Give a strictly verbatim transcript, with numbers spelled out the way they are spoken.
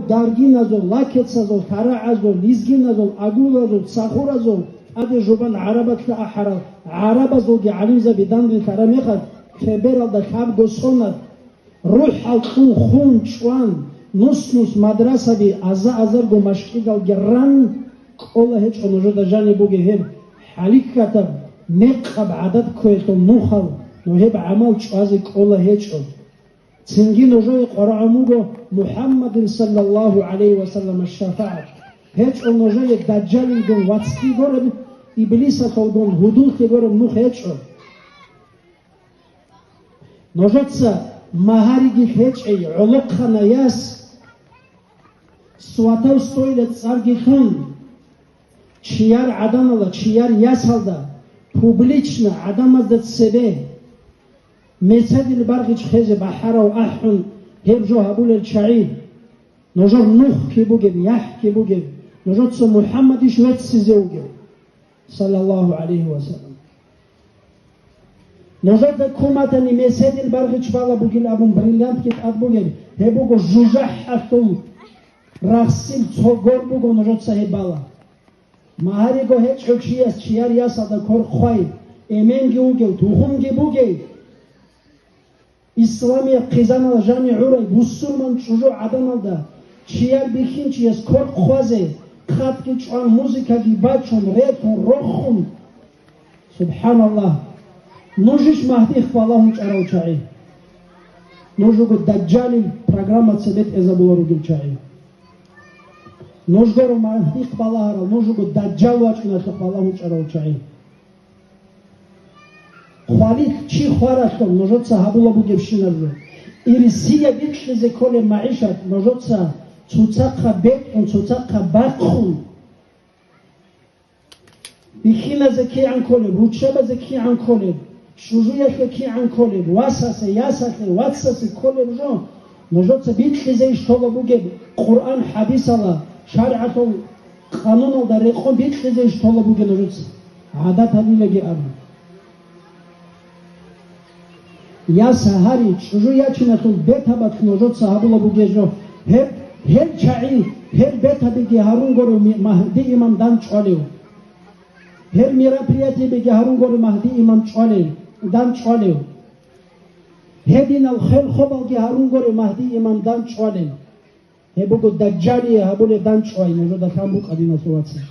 даргиназул, лакецазул, тарагӀазул, лизгиназул, агулазул, цахуразул тӀаде жубан гӀарабалъа ахӀарал гӀарабазулги гӀалимзаби данде лъараб мехалъ, лъебералда лъабго сонат, рухӀал кьун хун чӀван, нус-нус мадрасаби аза-азарго машкӀидалги ран кӀола гьечӀо нужеда жаниб бугеб гьеб хӀалихьатаб, мекъаб гӀадат кквеялъул нухал, но гьеб гӀамал чӀвазе кӀола гьечӀо. Цинги нужее къваригӀун буго МухӀаммадил саллаллагьу гӀалайгьи ва салламас шафагӀат. ГьечӀо нужее Дажжалилгун вацлъи гуреб, Иблисалъулгун гьудуллъи гуреб нух гьечӀо. Нужеца магьариги лъечӀей гӀолохъанай яс, сватовствойила цӀарги лъун, чияр гӀадамала, чияр ясалда, публично гӀадамазда цебе, мецадил баргъич хезе бахӀарав ахӀун гьеб жо гьабулел чагӀи, нужер нухги бугеб, яхӀги бугеб, нужеца МухӀаммадищ веццизе вугев, саллаллагьу гӀалайгьи ва саллам. Нужеда куматани меседил баргъич бала бугил абун бриллиантги тӀад бугел, гьеб буго жужахӀалъул рахсил цо гор буго нужеца гьеб бала. Магьариго гьечӀев чияс чияр ясалда кор хъвай, эменги вугев, тухумги бугей. Исламияб хъизанал жани гӀурай бусурман чӀужугӀаданалда чияр бихьинчияс кор хъвазе, хъатги чӀван, музыкаги бачун, ретун, рохун. Субханаллагь! Нуж иш Магьдихъ балагьун чӀарал чагӀи. Нуж руго Дажжалил программа цебетӀезабула ругел чагӀи. Нуж гуро Магьдихъ балагьарал, нуж руго Дажжал вачӀуналъухъ балагьун чӀарал чагӀи. Хвалилъ чи хваралъур нужеца гьабула бугебщинаб жо. Ирсияб бикьизе кколеб магӀишат нужеца цоцахъа бетӀун, цоцахъа бахъун. Бихьиназе кигӀан кколеб, руччабазе кигӀан кколеб, чӀужуялъе кигӀан кколеб, васасе, ясалъе, вацасе кколеб жо, нужеца бикьизе иш тола бугеб Къуръан хӀадисала, шаргӀалъул къануналда рекъон бикьизе иш тола бугеб нужеца, гӀадат гьабилаги абун. Яс гьари, чӀужу ячиналъул бетабалъ нужеца гьабула бугеб жо. Гьеб, гьел чагӀи, гьел бетабиги гьарун гуро ми-, Магьди имам дандчӀвалев. Гьел мероприятиебиги гьарун гуро Магьди имам чӀвалев, дандчӀвалев. Гьединал хел-хобалги гьарун гуро Магьди имам дандчӀвалев. Гьеб буго Дажжалие гьабулеб дандчӀвай нужеда лъан букӀа, диналъул вацал.